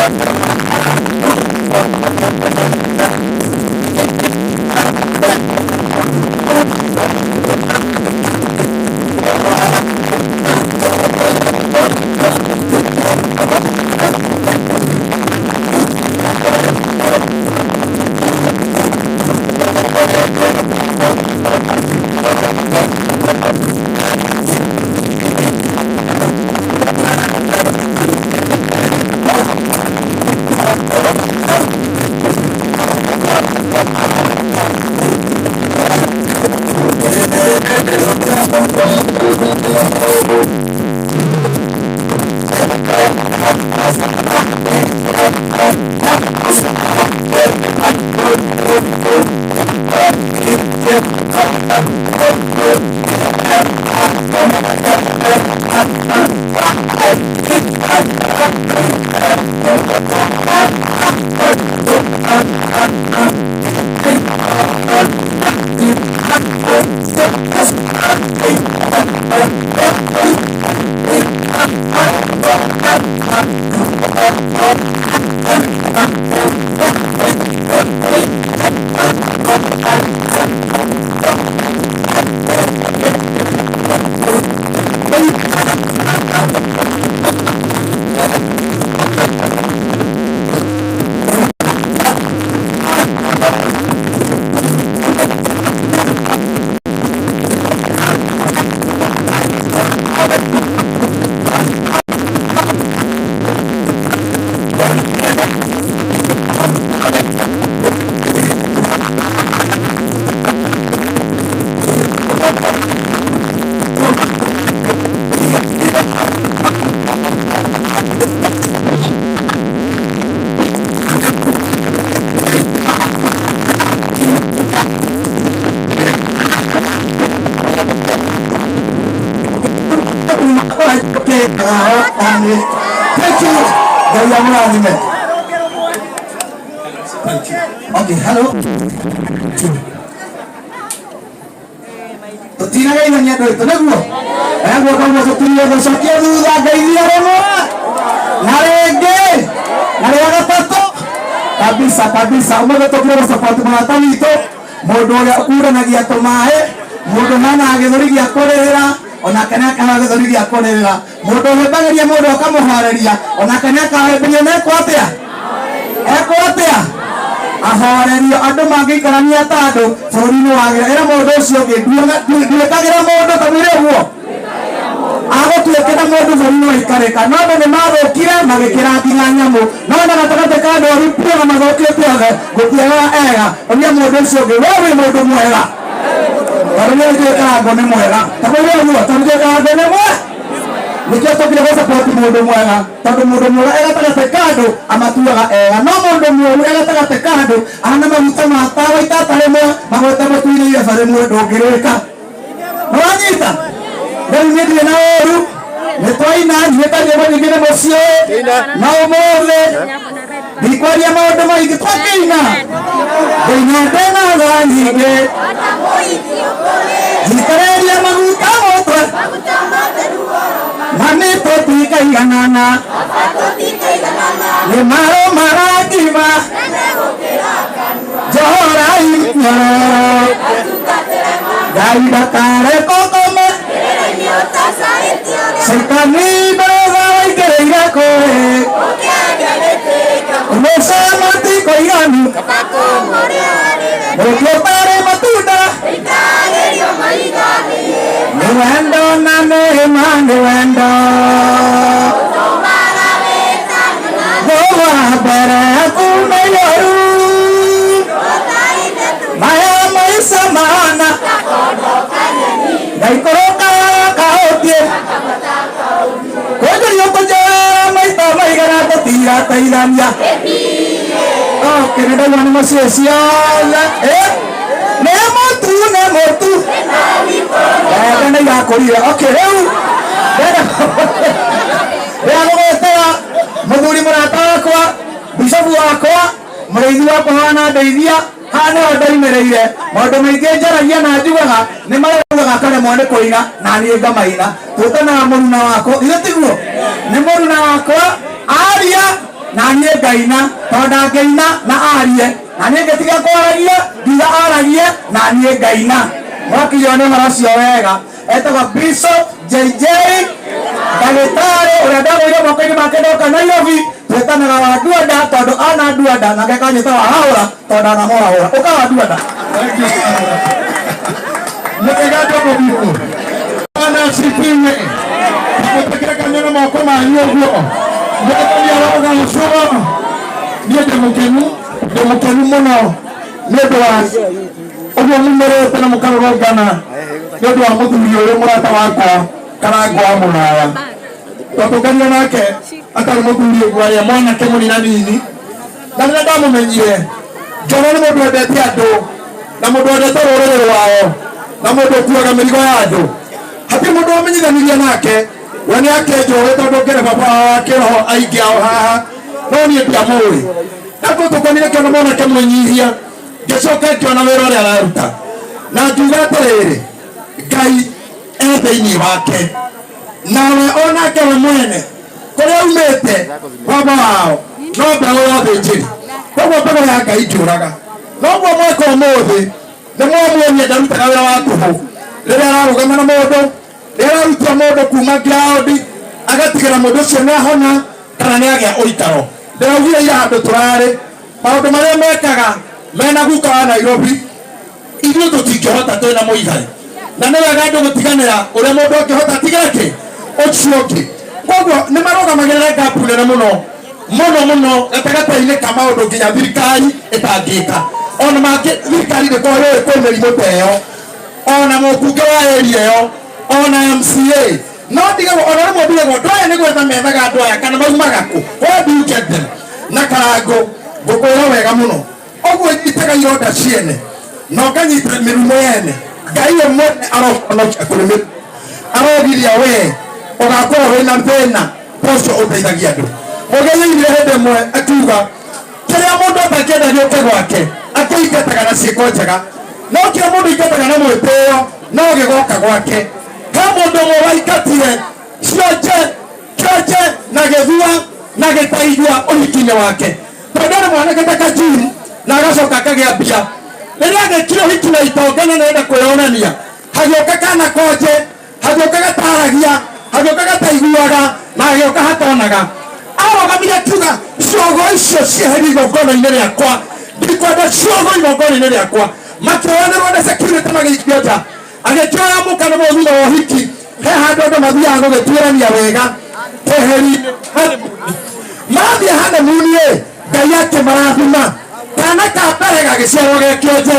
Thank you. Ngai amũrathime. Thank you. Okay, hello. Tũtinageithania andũ aitũ nĩguo eguo koguo tũtirie gũcokia thutha ngeithia rĩmwe na rĩngĩ na rĩa gatatũ kabisa kabisa. Ũmũthĩ tũkire gũsupport mũrata witũ, mũndũ ũrĩa ũkuranagia tũmaĩ, mũndũ hanaga gĩthũri gĩa kũrĩrĩra onake nĩ akaheo gĩthũri gĩa kũrĩrĩra, mũndũ ũhĩmbagĩria mũndũ akamũhoreria onake nĩ akahĩmbĩrio na ekwo atĩa, ekwo atĩa, ahorerio. Andũ mangĩikarania ta andũ bũrũri-inĩ wagĩra. Ĩra mũndũ ũcio ũngĩ, nduĩkagĩra mũndũ, ta mwĩre ũguo agũtuĩkĩra mũndũ bũrũri-inĩ waikarĩka. No andũ nĩ mathũkire magĩkĩra nginya nyamũ, no na gatagatĩ ka andũ oru biũ na mathũkĩte othe gũtiagaga ega. Onia mũndũ ũcio ũngĩ, we wĩ mũndũ mwega, tondũ nĩ nduĩkaga ngo nĩ mwega, ta mwĩre ũguo, tondũ nduĩkaga ngo nĩ mwega. Nĩkĩo tũkire gũsupport mũndũ mwega, tondũ mũndũ mwega e gatagatĩ ka andũ amatuaga ega, no mũndũ mũũru e gatagatĩ ka andũ ahana maguta ma tawa itata rĩmwe magwete mũtu-inĩ ireba rĩmwe, ndũngĩrĩka. Nĩwanyita? Rĩu niĩ ndirĩ na ũru, nĩ twaina nyĩta nyĩmbo nyingĩ nĩ mũciĩ, na ũmũthĩ ndikwaria maũndũ maingĩ, twakĩina ndĩina ndĩna tha nyingĩ, njikarĩria maguta mũtwe na nĩ tũtikaiganana, nĩ marũma rangima njohorai nyororo, Ngai ndakareka ũkome, caitani mbere waingĩrĩire kũĩ ũmũcama ti kũiganu, mũtĩ ũtarĩ matunda nĩ wendo na nĩ ma nĩ wendo gũgwa mbere yaku mĩiyũru maya maica mahana ngaikũrũka kaũtie kũnjũrio kũnjoera maita maigana tũtigateithania. Okay, nĩ ndaigua nĩ mũciĩ ciothe. Nĩ mũtu nĩ mũtu mbembe nĩ irakũrire. Okay, rĩu ndĩrenda gũgwĩtĩra mũthuri mũrata wakwa, bishofu wakwa, mũrĩithi wakwa hana ndeithia haha nĩho ndoimĩrĩire maũndũ maingĩ njaragia na njugaga nĩ marĩa ugaga akaremwo nĩ kũina na niĩ ngamaina. Twĩtanaga mũruna wakwa, ithe tiguo? Nĩ mũruna wakwa aria. Na niĩ ngaina tondũ ndangĩina na arie, na niĩ ngĩtiga kwaragia nginya aragie na niĩ ngaina. Mwakinywo nĩ ũhoro ũcio wega. Etagwo Bishop JJ ndagĩtarĩ ũrĩa ndagũire moko-inĩ make ndoka Nairobi. Twĩtanaga wa Nduanda tondũ ana Nduanda, nake akanyĩta wa Hahũra tondũ anamũhahũra. Ũka wa Nduanda. Mũtega ndogo biũ. Bwana asifiwe. Mũtekekania na moko manyu ũguo. Mwathani arogacwo. Niĩ ndĩ mũkenu, ndĩ mũkenu mũno nĩ ũndũ wa ũguo mumĩrĩte na mũkarũrũngana nĩ ũndũ wa mũthuri ũyũ mũrata wakwa Karangũ wa Mũraya. Twatũnganire nake atarĩ mũthuri ũguo, arĩa mwanake mũninanini, na rĩrĩa ndamũmenyire ngĩona nĩ mũndũ wendete andũ na mũndũ wendete rũrĩrĩ rwao na mũndũ ũkuaga mĩrigo ya andũ. Hatirĩ mũndũ wamenyithanirie nake, we nĩ akĩnjũĩ tondũ ngĩrĩ baba wao wa kĩroho aingĩ ao haha, no niĩ ndiamũĩ. Na tũtũkanire ngĩona mwanake mwĩnyihia, ngĩcoka ngĩona wĩra ũrĩa araruta na ngiuga atĩrĩrĩ, Ngai e thĩinĩ wake, nawe onake we mwene kũrĩa umĩte baba wao no mbeũ ya ũthĩnjĩri, koguo mbeũ ya Ngai ndĩũraga. Noguo mweka ũmũthĩ nĩ mwamuonia ndarutaga wĩra wa tũhũ. Rĩrĩa ararũgama na mũndũ, rĩrĩa ararutia mũndũ kuma ground, agatigĩra mũndũ ũcio nĩ ahona kana nĩ agĩa ũikaro. Ndĩraugire ira handũ tũrarĩ, maũndũ marĩa mekaga mena guka wa Nairobi ithuĩ tũtingĩhota twĩna mũigai, na nĩ wega andũ gũtiganĩra ũrĩa mũndũ angĩhota atigĩre kĩ ũcio ũngĩ. Koguo nĩ marũgamagĩrĩra ngapu nene mũno mũno mũno gatagatĩ-inĩ ka maũndũ nginya thirikari ĩtangĩka. Ona mangĩ thirikari ndĩkoragwo yũĩ kwĩ mĩrimũ ta ĩyo, ona mũmbunge wa area ĩyo, ona MCA no ndigagwo, ona rĩmwe ndigagwo andũ aya nĩ gwetha methaga andũ aya kana maumaga kũ. Where do you get them? Na Karangũ ngũkwĩra wega mũno ũguo nyitaga ironda ciene na ũkanyita mĩrumo yene. Ngai we mwene arohonokia kũrĩ mĩrumo, arogiria we ũgakorwo wĩna thĩna ta ũcio ũteithagia andũ. Mũgĩ yoigire hĩndĩ ĩmwe akiuga kĩrĩa mũndũ atangĩenda gĩũke gwake akĩingataga na ciĩko njega, no kĩrĩa mũndũ aingataga na mwĩtĩo no gĩgoka gwake. He mũndũ ũmwe waingatire cionje kĩonje na gĩthua na gĩtaigua ũhiki-inĩ wake, tondũ arĩ mwanake ta kajini na agacoka akagĩa mbia. Rĩrĩa agĩkire ũhiki na itonga na nĩenda kwĩyonania, hagĩũka kana konje, hagĩũka gataragia, hagĩũka gataiguaga na hagĩũka hatonaga. Arũgamire akiuga, ciongo icio cieherio igongona-inĩ rĩakwa, ndikwenda ciongo igongona-inĩ rĩakwa. Makĩoyanĩrwo nĩ security magĩikio nja. Agĩkĩoya mũka nĩ thutha wa ũhiki, he handũ andũ mathiaga gũgĩtuĩrania wega keheri-inĩ mathiĩ honeymoon-ĩ, Ngai akĩmarathima. Kana ka mbere gagĩciarwo ge kĩonje,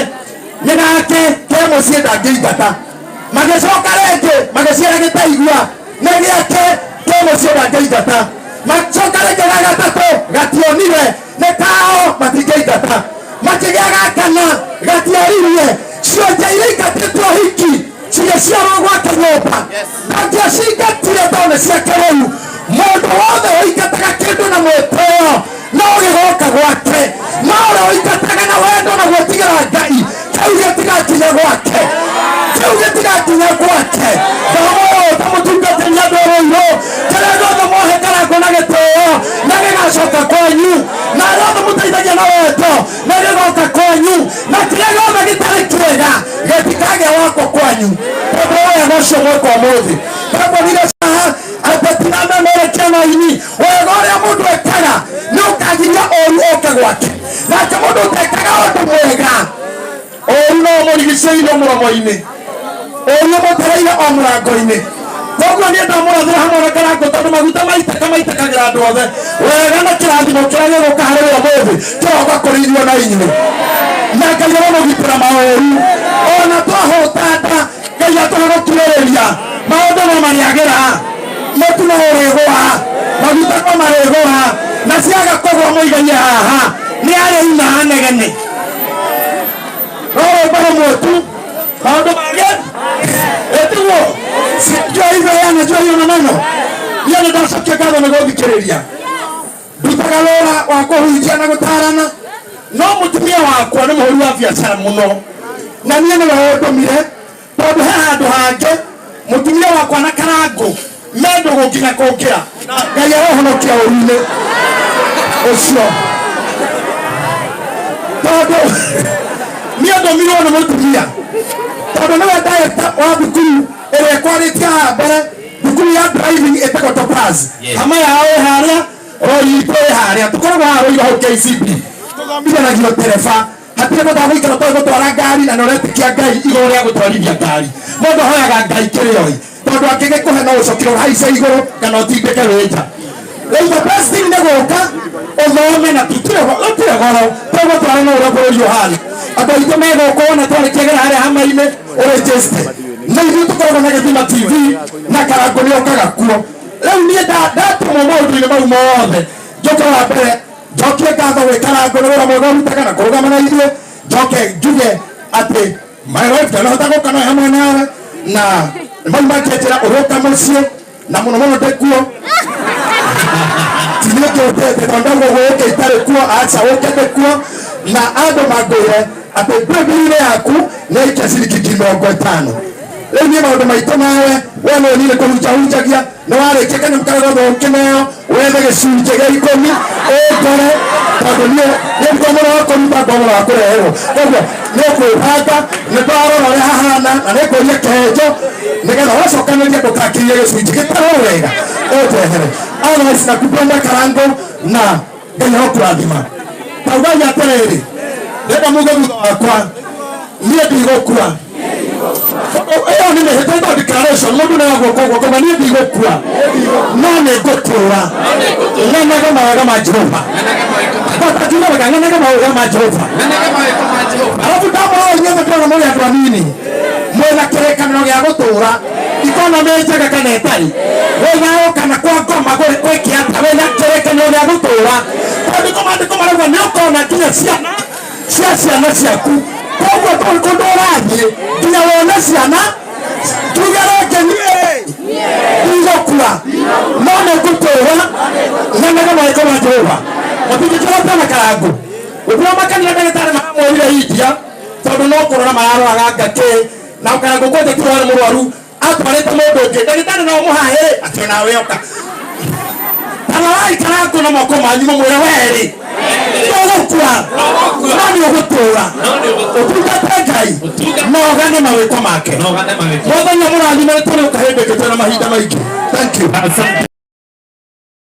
nĩ gake ke mũciĩ ndangĩingata. Magĩcoka rĩngĩ magĩciara gĩtaigua, nĩ gĩake ke mũciĩ ndangĩingata. Magĩcoka rĩngĩ ga gatatũ gationire, nĩ kao matingĩingata. Makĩgĩa ga kana gatiaririe. Cionje iria ingatĩtwo ũhiki cigĩciarwo gwake nyũmba, ndangĩacingatire tondũ nĩ ciake rĩu. Mũndũ wothe ũingataga kĩndũ na mwĩtĩo no gĩgoka gwake, no ũrĩa ũingataga na wendo na gwĩtigĩra Ngai, kĩu gĩtigakinya gwake, kĩu gĩtigakinya gwake. Ndamũĩ ta mũtungatĩri andũ a Rũirũ, kĩrĩa gĩothe mwahe Karangũ na gĩtĩo na gĩgacoka kwanyu, na arĩa othe mũteithagia na wendo na gĩgoka kwanyu, na kĩrĩa gĩothe gĩtarĩ kĩega gĩtikagĩa wakwa kwanyu, tondũ wega ũcio mweka ũmũthĩ. Ndamwonire haha ateti na memerekia na ini, wega ũrĩa mũndũ ekaga nĩ ũkagiria ũru ũke gwake, nake mũndũ ũtekaga ũndũ mwega ũru no ũmũrigicĩirie mũromo-inĩ, ũru ũmũtereire o mũrango-inĩ. Koguo niĩ ndamũrathĩra hamwe na Karangũ, tondũ maguta maitĩka maitĩkagĩra andũ othe. Wega na kĩrathimo kĩrĩa gĩgũka harĩ we ũmũthĩ kĩroka kũrĩ ithuĩ na inyuĩ, na Ngai aromũgitĩra maũru. Ona twahũta nda, Ngai atũhe gũkirĩrĩria. Maũndũ no marĩagĩra, mũtu no ũrĩgũa, maguta no marĩgũa, na ciaga kũgũa mũigaie haha nĩ arĩuna anegene. No rwĩmbo rũmwe tu, maũndũ mangĩ ĩtiguo njoibeana njoiona mũno. Niĩ nĩ ndacokia ngatho nĩ gũthikĩrĩria. Ndutaga wĩra wa kũhunjia na gũtarana, no mũtumia wakwa nĩ mũhũri wa biacara mũno, na niĩ nĩwe ũndũmire, tondũ he handũ hangĩ mũtumia wakwa na Karangũ me ndũgũ nginya kũngĩra. Ngai arohonokia ũru-inĩ. Ũcio tondũ niĩ ndũmirwo nĩ mũtumia, tondũ nĩwe director wa thukuru ĩrĩa ĩkwarĩtie haha mbere, thukuru ya driving ĩtagwo Topaz. Hama yao ĩ harĩa, rori itũ ĩ harĩa, tũkoragwo haha rũira hau KCB, tũthomithanagio tereba. Hatirĩ bata wa gũikara ũtoĩ gũtwara ngari na nĩ ũretĩkia Ngai igũrũ rĩa gũtwarithia ngari. Mũndũ ahoyaga Ngai kĩrĩa oĩ, tondũ angĩgĩkũhe no ũcokire ũhaice igũrũ kana ũtindĩke wĩ nja. Rĩu the best thing nĩ gũka ũthome na tũtirĩ goro, tũgũtwara no ũrĩa bũrũri ũhana. Andũ aitũ megũkũ wona twarĩkia gera harĩa hama-inĩ ũrĩnjĩste na ithuĩ tũkoragwo na Gĩthima TV na Karangũ nĩ okaga kuo. Rĩu niĩ ndatũmwo maũndũ-inĩ mau mothe, njoke wa mbere njokie ngatho gwĩ Karangũ nĩ wĩra mwega ũrutaga na kũrũgama na ithuĩ, njoke njuge atĩ my wife ndanahota gũka no hamwe nawe na mau makĩnjĩra ũrũka mũciĩ na mũno mũno ndĩkuo tinie kĩũtete tondũ ndauga ũguo ũke itarĩ kuo, aca ũke ndĩkuo. Na andũ mangwĩre atĩ mbĩmbĩinĩ yaku nĩ aikia ciringi 50,000. Rĩu niĩ maũndũ maitũ nawe we nĩ niĩ nĩ kũhunjahunjagia, nĩ warĩkia kanyamũ karĩa gothe ũkĩneo wethe gĩcunjĩ gĩa ikũmi ũtore, tondũ niĩ nĩ mũno wa kũruta ngwa mũno wa kũreherwo. Koguo nĩ ũkwĩbanga, nĩ twarora ũrĩa hahana na nĩ ngũria kĩhenjo nĩgetha wacokanĩria ndũkakirie gĩcunjĩ gĩtarwo wega ũndehere. Otherwise nakupenda Karangũ na Ngai arokũrathima. Taugai atĩrĩrĩ, ndĩrenda muge thutha wakwa, niĩ ndigũkua. Ĩyo nĩ mĩhĩtwa ĩtagwo declaration, mũndũ nĩ agũka ũguo akauga niĩ ndigũkua no nĩ ngũtũũra ng'anage mawega ma Jehova. Bata kiuga wega, ng'anage mawega ma Jehova. Alafu ndamũrora inyuothe ndĩrona mũrĩ andũ anini mwĩna kĩrĩkanĩro gĩa gũtũũra, ikonomĩ njega kana ĩtarĩ, wĩ thayũ kana kwa ngoma gwĩke atĩa, wĩna kĩrĩkanĩro gĩa gũtũũra, tondũ maandĩko marauga nĩ ũkona nginya ciana cia ciana ciaku. Koguo kũndũ ũrathiĩ nginya wone ciana. Tuge rĩngĩ, niĩ ndigũkua no nĩ ngũtũũra ng'anage mawĩko ma Jehova. Mũtingĩkĩrota na Karangũ gũtiramakania ndagĩtarĩ maramwĩrire India, tondũ no kũrora mararoraga ngakĩ na Karangũ kwanja tiwe warĩ mũrwaru, atwarĩte mũndũ ũngĩ. Ndagĩtarĩ no mũhahĩ atĩ onawe oka. Tarorai Karangũ na moko manyu mũmwĩre werĩ ndũgũkua no nĩ ũgũtũũra ũtungate Ngai na ũgane mawĩko make. Mwathani amũrathime, nĩ tũrĩ ũka hĩndĩ ĩngĩ twĩna mahinda maingĩ. Thank you. Asante.